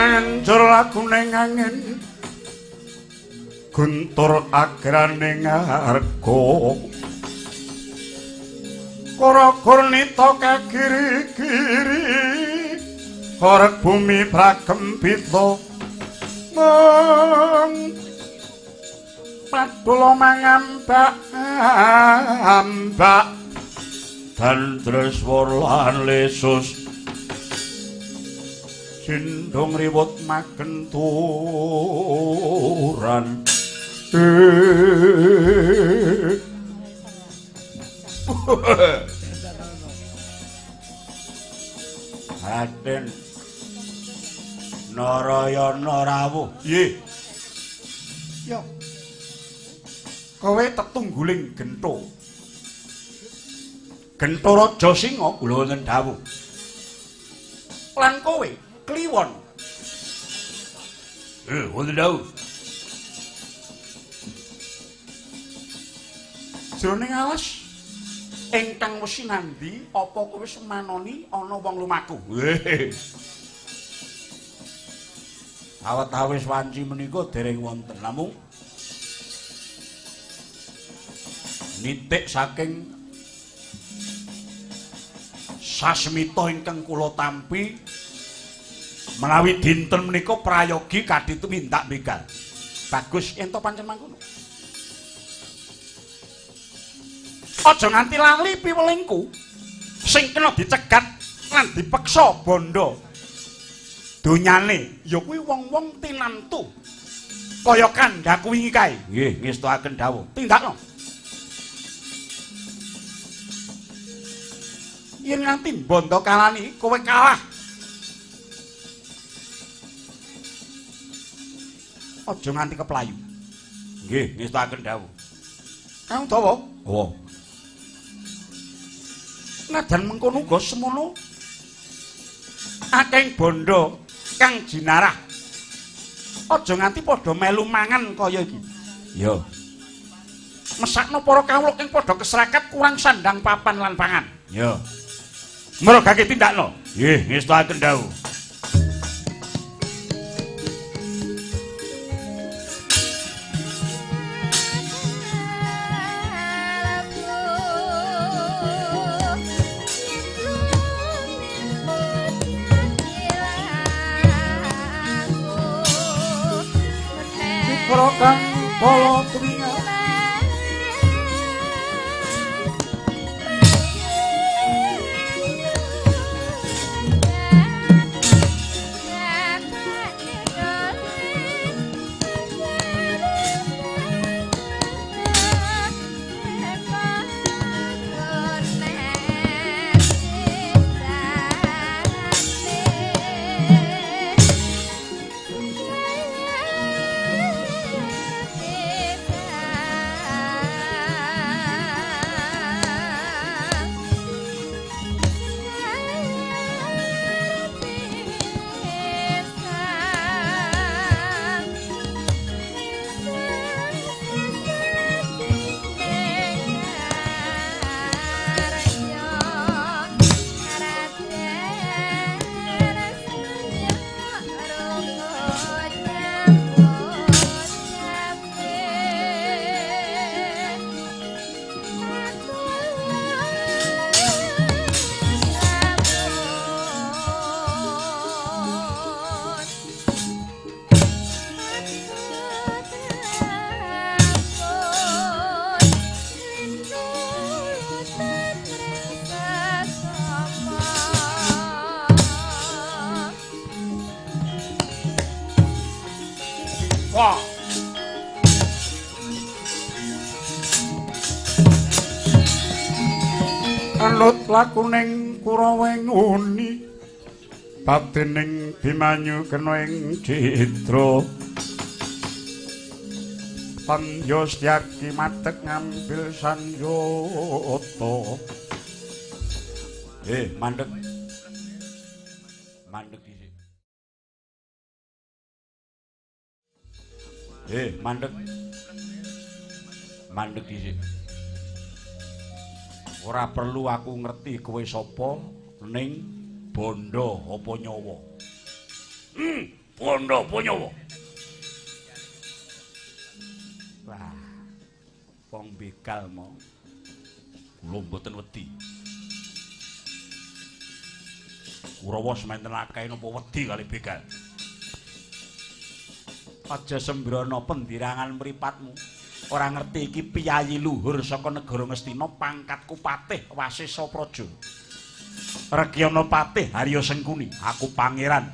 Nganjur lakune angin guntur agrane ngarga kara-kurnita kagiri-giri korek bumi pragempita mung padula mangambak-ambak dan treswar lan lesus sindhong riwut magenturan. Raden Narayana rawuh. Nggih. Ya. Kowe tetungguling gentho. Gentho Raja Singa kula wonten dawuh. Lan kowe kliwon. Wonten dawuh. Jroning alas ingkang wesinandi apa kowe wis manoni ana wong lumaku? Awet-awis wanci menika dereng wonten namung nitik saking sasmita ingkang kula tampi menawi dinten menika prayogi kadhi tumindak begal. Bagus yen to pancen mangkono. Aja nganti lali piwelingku sing kena dicegat lan dipeksa bondo donyane ya kuwi wong-wong tinamtu kaya kandhaku wingi kae. Nggih, ngestuaken dawuh. Tindakno. Yen nganti bondo kalani kowe kalah. Aja nganti keplayu. Nggih, ngestuaken dawuh. Kang Dawa. Oh. Najan mengkono uga semono akeh bondo kang jinarah. Aja nganti padha melu mangan kaya iki. Ya. Mesakno para kawula kang padha kesrakat kurang sandang papan lan pangan. Ya. Mergake tindakno. Nggih, ngestuaken dawuh. Kang pala tuminga anut lakuning Kurawa nguni batining Bimanyu kena ing cidra Pandya Setyaki madeg ngambil sanjata. Mandeg. Mandeg dhisik. Mandeg. Mandeg dhisik. Ora perlu aku ngerti kowe sapa ning bondo apa nyawa. Bondo apa nyawa? Wah. Wong begal mau. Kula mboten wedi. Kurawa sementen akeh napa wedi kali begal. Aja sembrono pendirangan mripatmu. Ora ngerti iki piyayi luhur saka negara Ngastina, pangkatku patih Wasesa Praja. Rekyana Patih Harya Sengkuni, aku pangeran.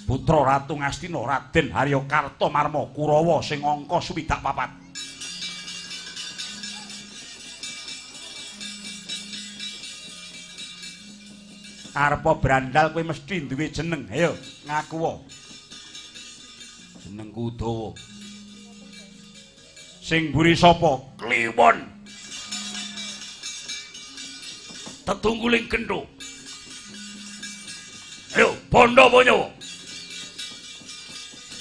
Putra Ratu Ngastina Raden Harya Kartomarma Kurawa sing angka 64. Arepa brandal kowe mesti duwe jeneng. Ayo ngaku. Jenengku Udawa. Sing mburi sapa? Kliwon. Tetungguling gendho. Ayo bondo apa nyawa?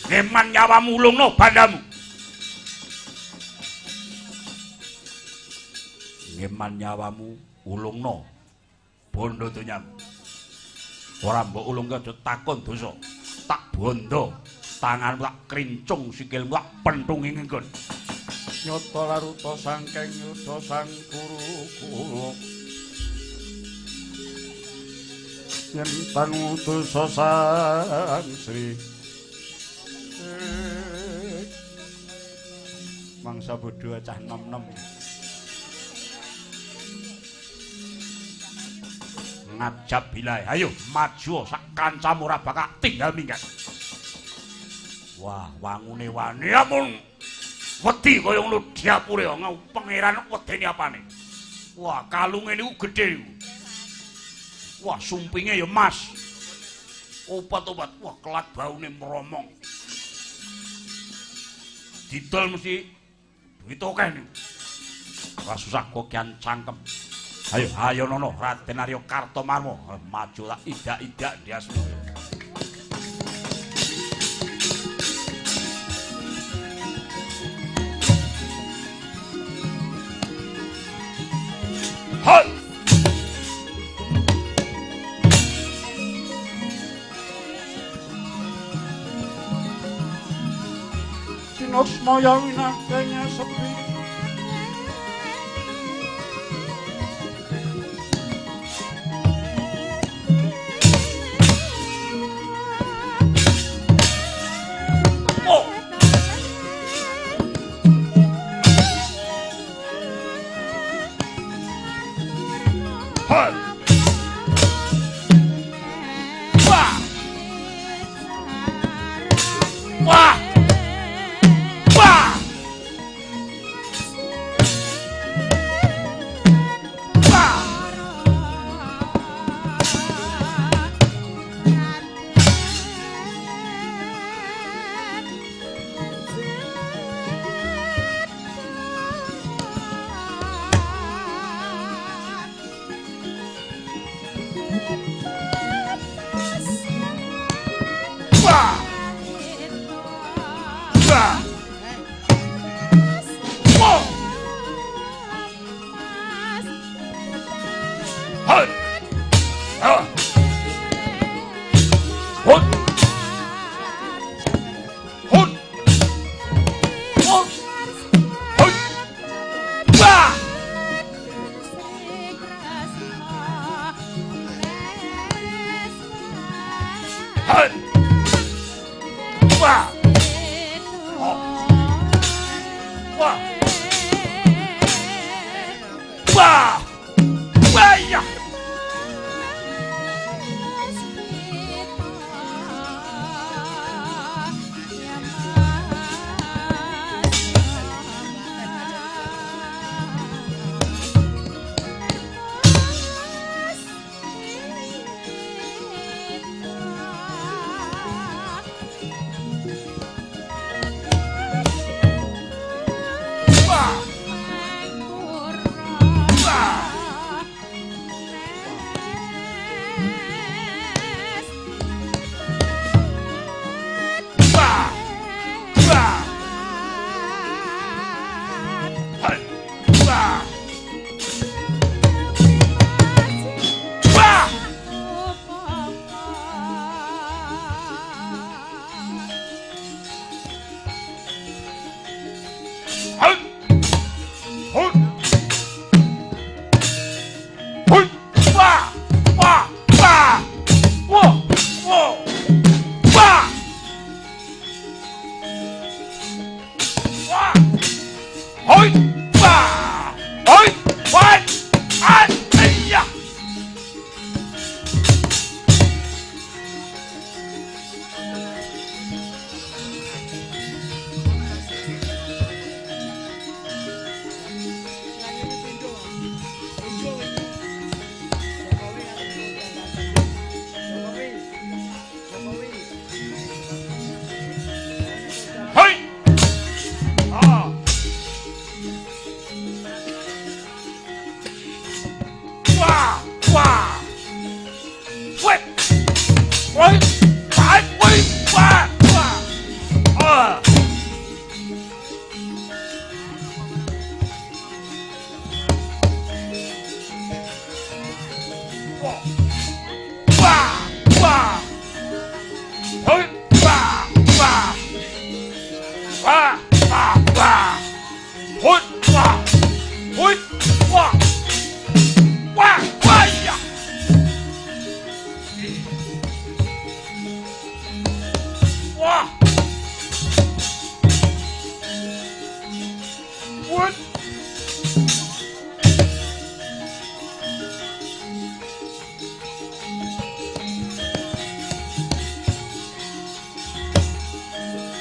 Ngeman nyawamu ulungno bandamu. Ngeman nyawamu ulungno bondo donyamu. Ora mbok ulungke aja takon dosa. Tak bondo tanganmu tak krincung sikilmu tak pentungi nggon. Nyata laruta sangkeng yuda sang guru kula. Yen tanu dosa sang Sri. Mangsa bodho cah nom-nom. Ngajab bilae, ayo maju sak kancamu ora bakal tinggal minggat. Wah, wangune wani ampun. Wedi kaya ngono diapure pangeran wedeni apane. Wah, kalunge niku gedhe niku. Wah, sumpinge ya mas. Obat-obat, wah kelat baune mromong. Didol mesti duit akeh niku. Ora susah kokian cangkem. Ayo, ayo nono Raden Arya Kartomarma, maju tak idak-idak ndiasmu. Hoi! Sinosmaya winakenya sepi. Oh. Hoi! Wah! Wah! Wah! Wah! Wah! Wah! Wah! Hoi! Ah! Hoi! Hoi! Hoi! Hoi! Wah! Hoi! Wah! Oh. Wah! Wah! Wah iya!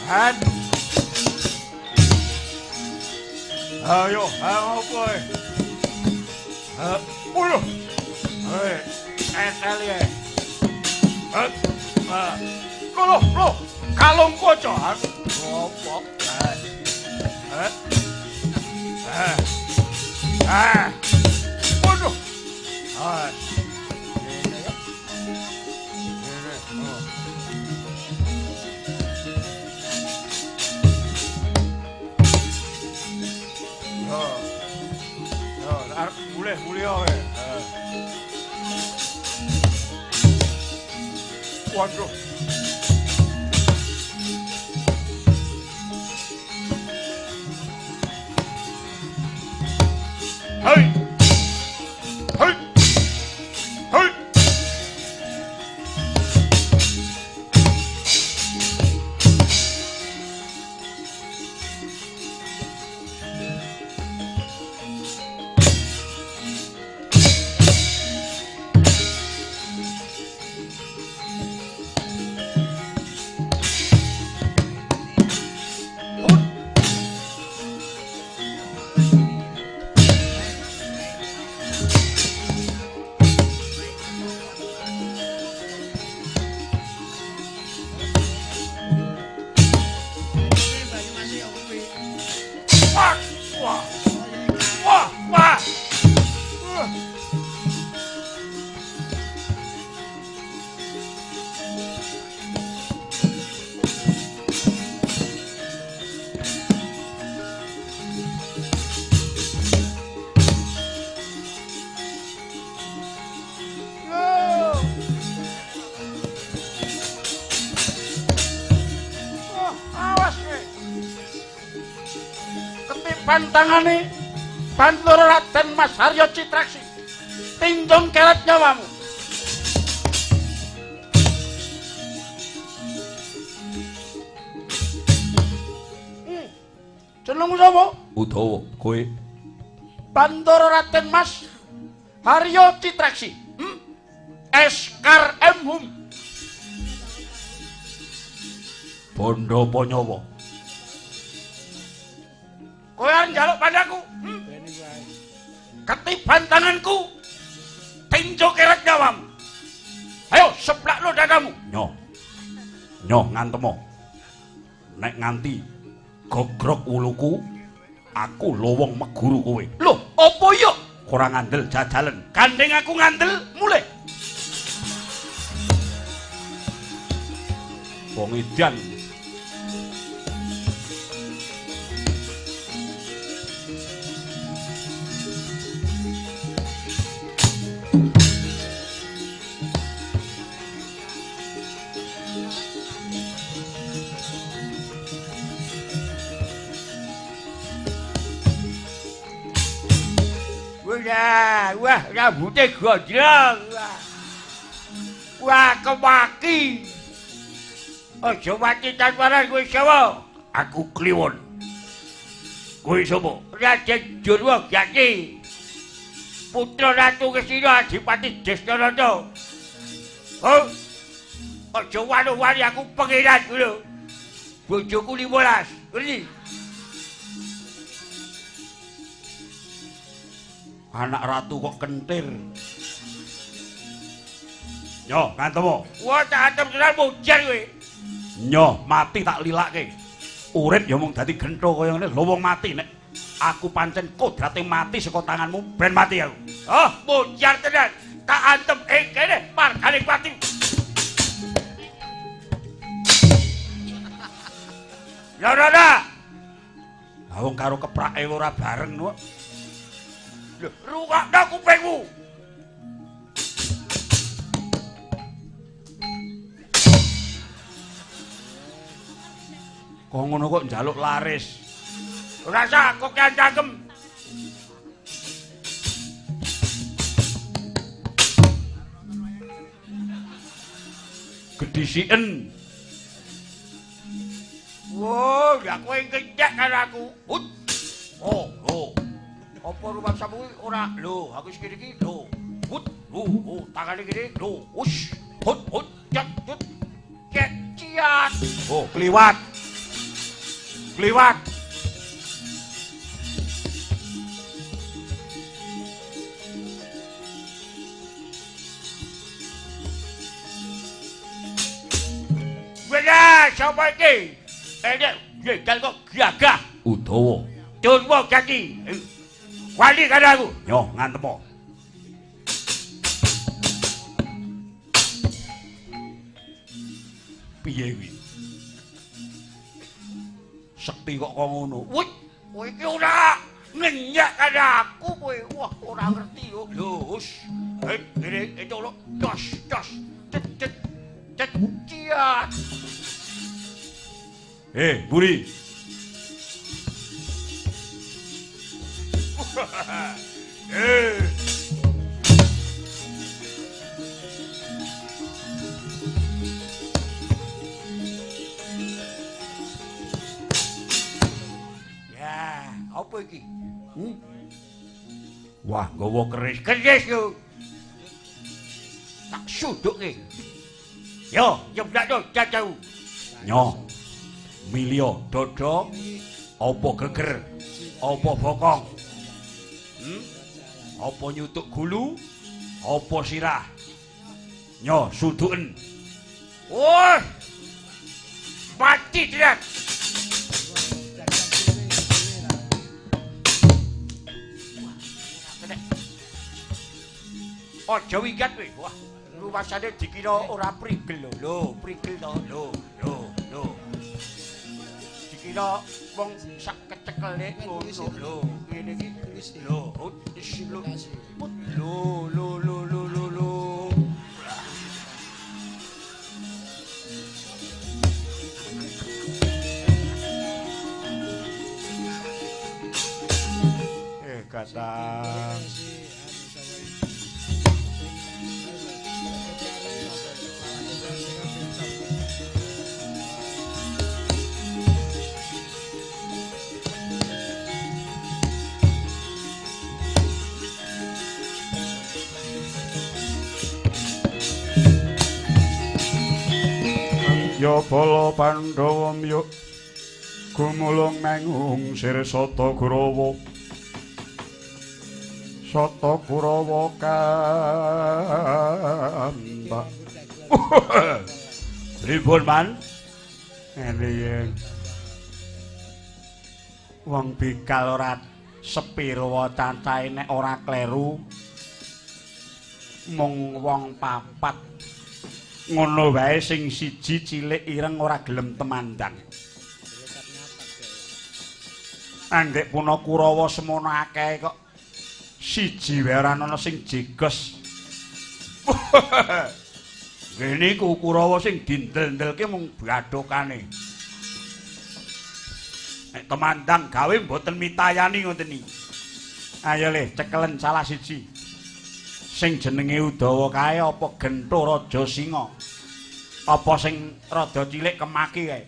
Han. Ayo, apa e? Ha, lho. Hei, etel ya. Ha. Lho, lho, kalung kaca. Apa? Eh. Eh. Eh. Waduh. Ah. Ini ya. Ini. Oh. Yo. Yo, arep mulih-mulih wae. Waduh. Hei. Hei. Hei. Wah, wah. Wah, wah. Loh. Wah, awas kowe. Ketiban tangane Bantara Raden Mas Haryo Citraksi. Tinjung keret nyawamu. Jenengmu sapa? Udawa, kowe Bantara Raden Mas Haryo Citraksi. Eskar M Hum. bondo apa nyawa? Kowe arep njaluk pandaku? Ketiban tanganku. Tinjo keret nyawamu. Ayo seplakno dadamu. Nyo. Nyo ngantemo. Nek nganti gogrok wuluku, aku lowong meguru kowe. Loh, apa yo? Ora ngandel jajalen. Gandeng aku ngandel mulih. Wong edan. Wah, wah, rambute gondrong. Wah, kemaki. Aja mati tanparan kowe sapa? Aku Kliwon. Kowe sapa? Raden Durwagati. Putra Ratu Ngastina Adipati Desnarata. Oh. Aja wani-wani aku pangeran lho. Bojoku 15, ngerti? Anak ratu kok kentir. Nyo, ngantemo. Wah, tak antem tenan mojar kowe. Nyo, mati tak lilake. Urip ya mung dadi gentho kaya ngene, lho wong mati nek aku pancen kodrate mati saka tanganmu, ben mati aku. Oh, mojar tenan. Tak antem ing kene margane pati. Ya ora ora. Lah wong karo keprake ora bareng kok. Lho, rungokno kupingmu. Kok ngono kok njaluk laris. Ora usah kok cangkem. Gedhisiken. Wo, ya kowe ngecek karo aku. Hut. Oh, oh. Apa rumangsamu kuwi ora? Lho, aku wis kene iki. Lho. Hut. Lho, oh, tangane kene. Lho, us. Hut, hut, cet, tut. Cet, ciat. Oh, kliwat. Kliwat. Wah, sapa iki? Jegal kok gagah. Udawa. Durwa gati. Wali karo aku. Yo, ngantepo. Piye kuwi? Sekti kok kok ngono. Wih, kowe iki ora ngenyak karo aku kowe. Wah, ora ngerti yo. Lho, wis. Ngene itu lho. Dos, dos. Cet, cet. Cet, ciat. Buri. Ya, apa iki? Wah, nggawa keris. Keris yo. Tak sudukke. Yo, nyeblakno jajau. Nyo. Milio dodo apa geger? Apa bokong? Apa nyutuk gulu? Apa sirah? Nyo, suduken. Wah. Mati tenan. Aja wigat kowe. Wah, ruwasane dikira ora prigel lho. Lho, prigel to. Lho, lho, lho. Dikira wong sak kecekele ngono lho. Ngene iki lho, lho. Lho, lho, lho, lho, lho, lho. Katang. Ya bala Pandhawa miyuk gumulung nang sir Sata Kurawa. Sata Kurawa kambak. Pripun, Man? Ngene yen wong begal ora sepiro cacahe nek ora kleru mung wong papat. Ngono wae sing siji cilik ireng ora gelem temandang. Andhek puna Kurawa semono akeh kok siji wae ora ana sing jegos. Ngene iku Kurawa sing dindel-ndelke mung badhokane. Nek temandang gawe mboten mitayani ngoten iki. Ayo le cekelen salah siji. Sing jenenge Udawa kae apa Gentho Raja Singa? Apa sing rada cilik kemaki kae?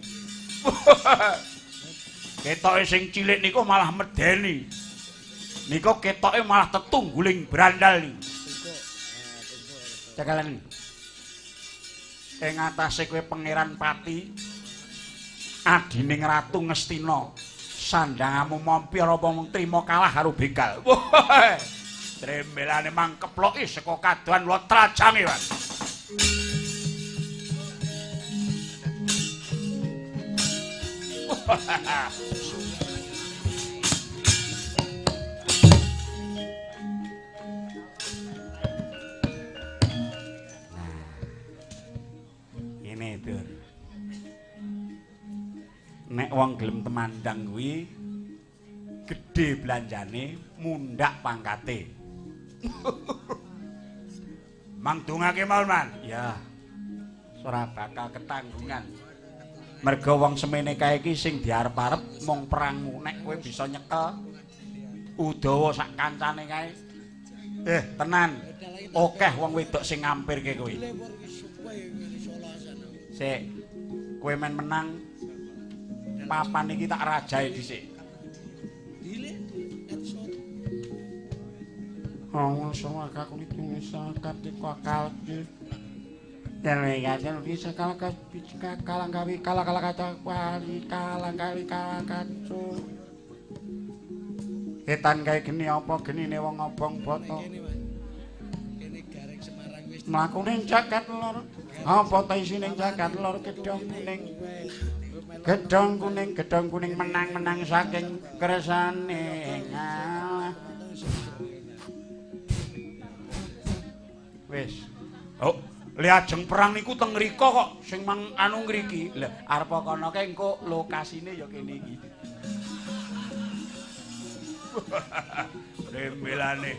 Ketoke sing cilik niku malah medeni. Niku ketoke malah tetungguling brandal niku. Cekelen. Ing atase kowe Pangeran Pati, adining Ratu Ngastina, sandangamu mampi apa mung trima kalah karo begal. Trembelane mang keploki saka kadohan lotrajange, Mas. Nah, ini Dur. Nek wong gelem temandang kuwi gedhe belanjane, mundhak pangkate. Mang dongake mawon, Man. Ya. Ora bakal ketanggungan. Merga wong semene kae iki sing diarep-arep mung perangmu. Nek kowe bisa nyekel Udawa sak kancane kae. Tenan. Akeh wong wedok sing ngampirke kowe. Sik. Kowe men menang papan iki tak rajae dhisik. Yen bisa kalang kawi kala kala kaca wali kalang kawi kalang kacu. Etan kae geni apa genine wong obong boto. Mlaku ning jagat lor. Apa ta isine jagat lor gedhong kuning. Gedhong kuning, gedhong kuning menang-menang saking kersane ngalah. Wis. Oh, liajeng perang niku teng ngriko kok sing mang anu ngriki. Lah, arep kono kae engko lokasine ya kene iki. Rembelane.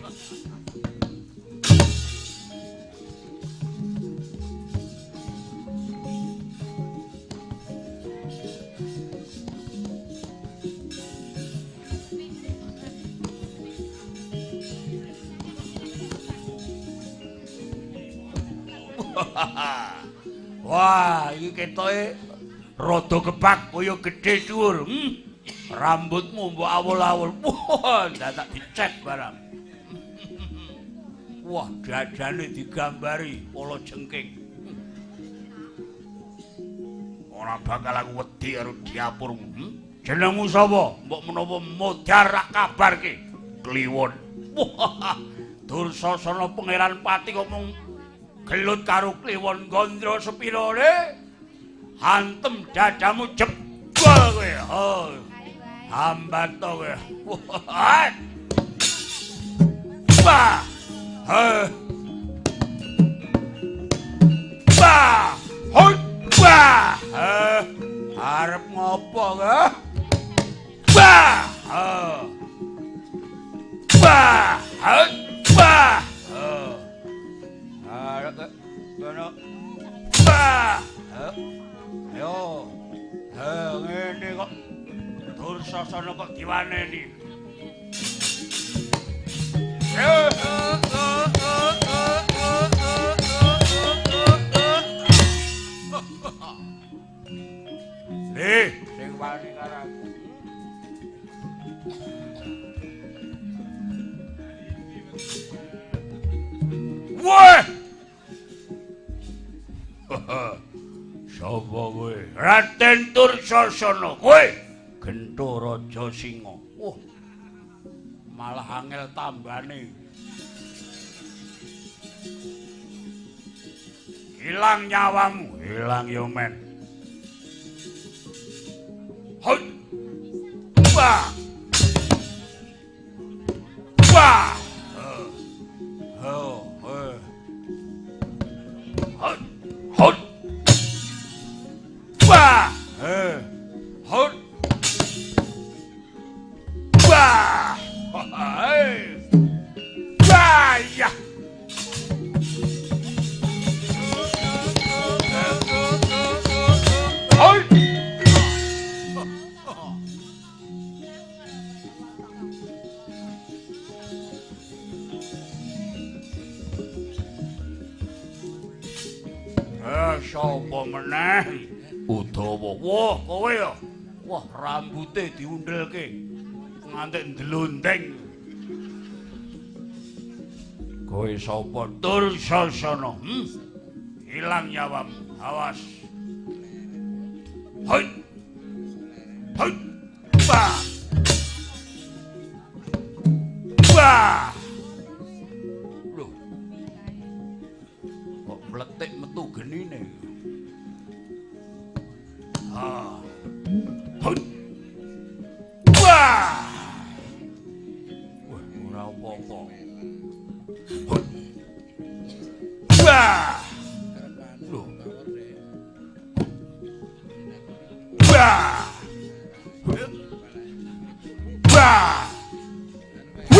Wah, iki ketoke rada kebak kaya gedhe dhuwur. Rambutmu mbok awul-awul. Wah, dadak dicet barang. Wah, dadane digambari pala jengking. Ora bakal aku wedi karo diapurmu. Jenengmu sapa? Mbok menawa modar rak kabarke. Kliwon. Wah, Dursasana Pangeran Pati kok mung gelut karo Kliwon Gandra sepirone? Hantem dadamu jebol kowe. Oh. Hambat to kowe. Wah. Wah. Wah. Hoi. Wah. Arep ngopo kowe? Wah. Wah. Wah. Arep kono. Wah. Ayo. Ngene kok Dursasana kok diwaneni. Le, sing wani karo aku. Wah! Sapa kowe? Raden Dursasana kowe. Gentho Raja Singa. Wah. Malah angel tambane. Hilang nyawamu, hilang yo men. Hoi. Wah. Wah. Oh, oh. Hoi. Hoi. Wah. Hoi. Wah. Wah, ya. Hoi. Sapa meneh? Udawa. Wah, kowe ya. Wah, rambute diundelke. Nganti ndlondeng. Kowe sapa? Dursasana. Hilang nyawamu. Awas. Hoi. Hoi. Wah. Wah. Loh. Kok mletik metu genine. Ah. Hoi. Wah. Wah, ora apa-apa. Wah. Loh. Wah. Wah.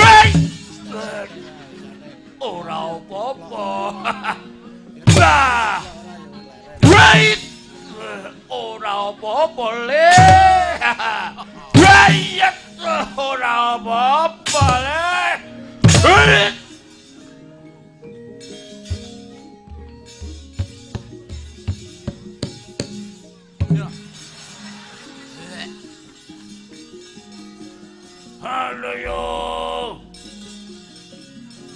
Wah. Ora apa-apa. Wah. Wah. Ora apa-apa le. Wah. Ora apa-apa le. Halo yo.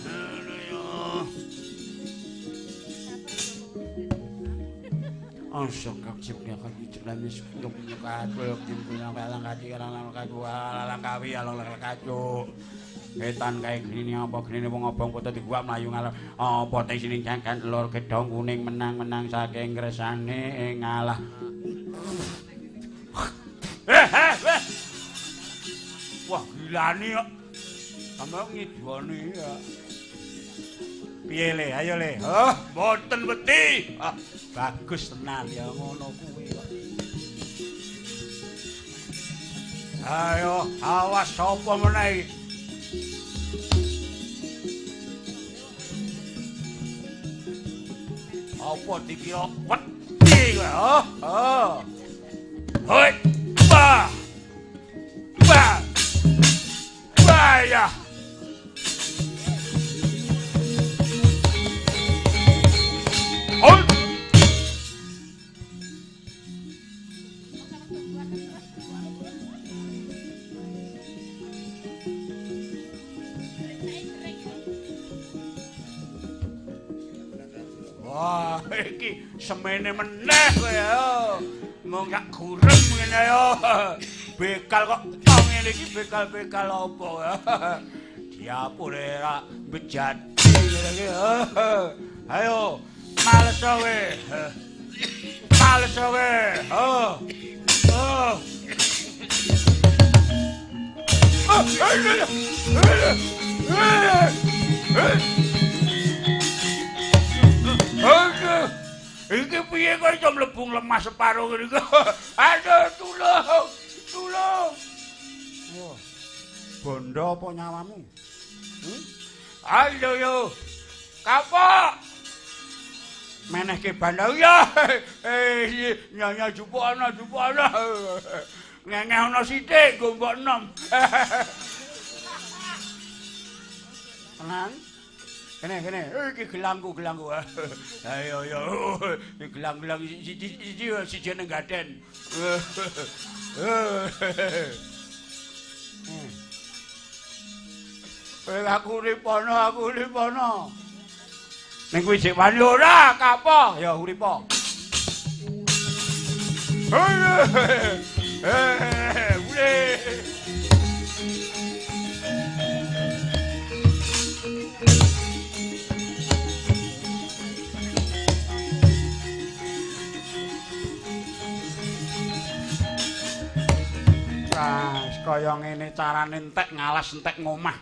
Halo yo. Etan kae grene apa grene wong obong foto diguwak mlayu ngalor apa te sini jangkan telur gedhong kuning menang-menang saking gresane ngalah. Wah gilani kok. Sampe ngidone ya. Piye le? Ayo le. Oh, mboten wedi. Ah, bagus tenan ya ngono kuwi kok. Ayo, awas sapa meneh iki. Apa dikira wedi kowe? Oh, oh. Hoi. Ba. Ba. Ba ya. Hoi. Wah, iki semene meneh kowe ya. Mung gak gurem ngene ya. Bekal kok tong ngene iki bekal-bekal apa ya. Diapure ra bejati ngene iki. Ayo, males kowe. Males kowe. Oh. Oh. Iki piye kok iso mlebu lemah separo ngene iki? Aduh, tulung. Tulung. Wah. Bondo apa nyawamu? Ayo yo. Kapok. Menehke bandha ya. Nyonya jupuk ana, jupuk ana. Ngengeh ana sithik nggo mbok enom. Tenang. Kene, kene. Iki gelangku, gelangku. Ayo yo. Iki gelang-gelang siji siji siji ning gaden. Aku uripono, aku uripono. Ning kuwi jek wani ora, kapok. Ya uripo. Kaya ngene carane entek ngalas entek ngomah.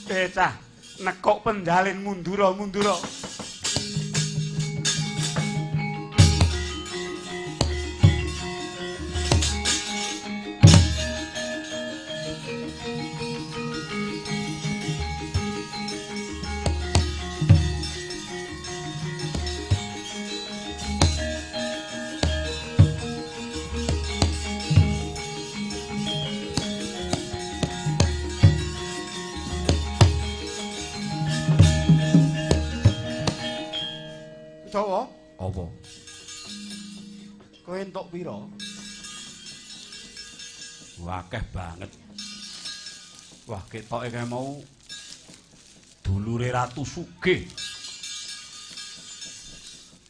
Cah, nekuk penjalin mundura-mundura. Jawa? Apa? Kowe entuk pira? Akeh banget. Wah, ketoke kae mau dulure Ratu Sugih.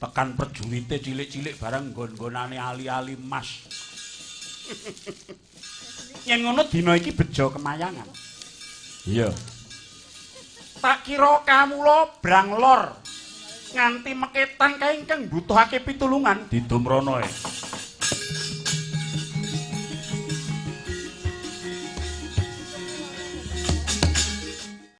Tekan prejurite cilik-cilik barang nggon-nggonane ali-ali emas. Yen ngono dina iki bejo kemayangan. Iya. Tak kira kamula brang lor nganti meketan kae ingkang mbutuhake pitulungan didumrono e.